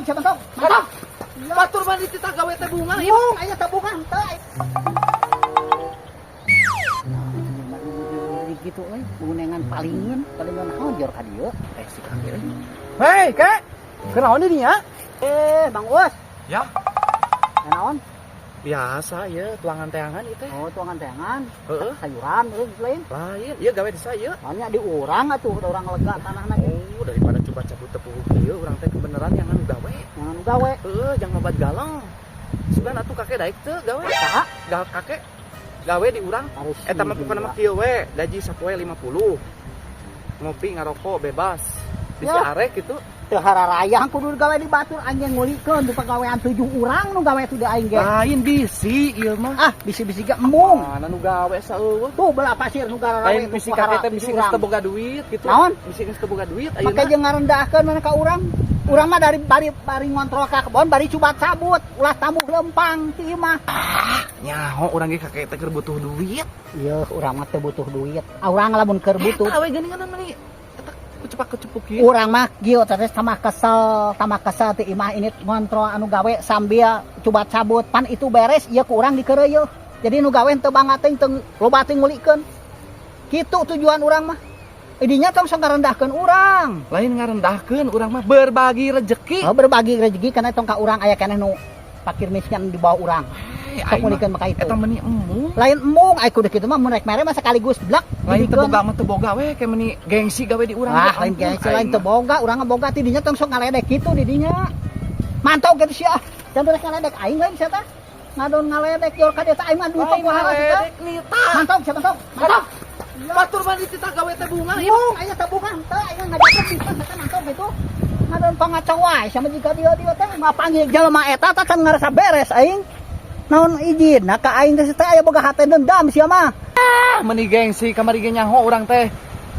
Mantog, siya mantog. Mantog. Batur mah dititah gawe teh bunga ieu. Bung, aya tabungan teu. Gitu euy, gunengan palingeun, palingeun naon jor ka dieu? Eh, si kakek euy. Hei, Kek. Kunaon di dinya? Eh, Bang Us. Ya. Naon? Biasa ya, tuangan teangan itu. Oh, tuangan teangan. Heeh. Sayuran euy lain. Lain, ieu gawe di saya. Soalnya di urang atuh, da urang lega tanahna ge. Oh, daripada coba cabut tepuh kieu urang teh kebenaran yang anu gawe. Yang anu gawe. Heeh, jangan mabat galang. Sugan atuh kakek daek teu gawe. Saha? Ga kakek gawe di urang. Harus. Eta mah pokona mah kieu we, gaji sapoe 50. Ngopi ngarokok bebas. Bisi Ya. arek gitu. Teu hararayang kudu gawe di batur anjing ngulikeun di pagawean tujuh urang nu gawe tuh di aing ge. Lain bisi ieu mah. Ah, bisi-bisi ge embung. Mana nu gawe saeueuh. Tuh belah pasir nu gararawe Lain bisi kakek teh bisi geus teu boga duit gitu. Naon? Bisi geus teu boga duit Make ayeuna. jeung ngarendahkeun mana ka urang. Urang mah dari bari bari ngontrol ka kebon bari cubat cabut, ulah tamuh lempang ti imah. Nyaho urang ge kakek teh keur butuh duit. Ieu urang mah teu butuh duit. Ah, urang lamun keur butuh. Eta we geuningan meni eta kucepak kecepuk kieu. Urang mah kieu teh tambah kesel ti imah ini ngontrol anu gawe sambil cubat cabut pan itu beres ieu ku urang dikeureuyeun. Jadi nu gawe teu bangga teuing teu loba teuing ngulikeun. Kitu tujuan urang mah. Idinya tong sok ngarendahkeun urang. Lain ngarendahkeun urang mah berbagi rezeki. Oh, berbagi rezeki karena tong ka urang aya keneh nu fakir miskin di bawah urang. Eh, Sok aing mah ngulikeun maka itu. Eta meni embung. Lain embung, ai kudu kitu mah mun rek mere mah sekaligus blek. Lain teu dibikeun. boga mah teu boga we kayak meni gengsi gawe di urang. Ah, Ge, lain ampun, gengsi, aing lain teu mah. boga, urang mah boga ti dinya tong sok ngaledek kitu di dinya. Mantau kitu sia. Jangan rek ngaledek aing lain sia teh. Ngadon ngaledek jor ka dieu teh aing mah duit Lain pohara sia. ngaledek nita. Mantau sia mantau. Mantau. Batur mah dititah gawe teh bunga ieu. Bung, aya tabungan teu aing ngajakeun bisa teh mantau gitu. Ngadon pangacau wae sama jika dia dia teh ngapanggil jelema eta teh kan ngarasa beres aing. Naon izin, nah ka aing teh teh aya boga hate dendam sia mah. Ah, meni gengsi kamari ge nyaho urang teh.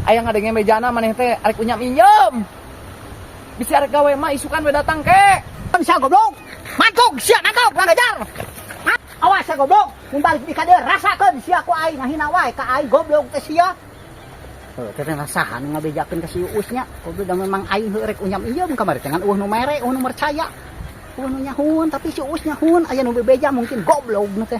Aya ngadenge mejana maneh teh arek unyam injem. Bisi arek gawe mah isukan we datang ke. Sia goblok. Mantog sia mantog urang gajar. Awas sia goblok, mun balik di ka dieu rasakeun sia ku aing ngahina wae ka aing goblok teh sia. Heuh, teh teh saha nu ngabejakeun ka si Uus nya. Goblok da memang aing heuh rek unyam injem kamari teh ngan eueuh nu mere, eueuh nu percaya. Eueuh nu nyahun, tapi si Uus nyahun aya nu bebeja mungkin goblok nu teh.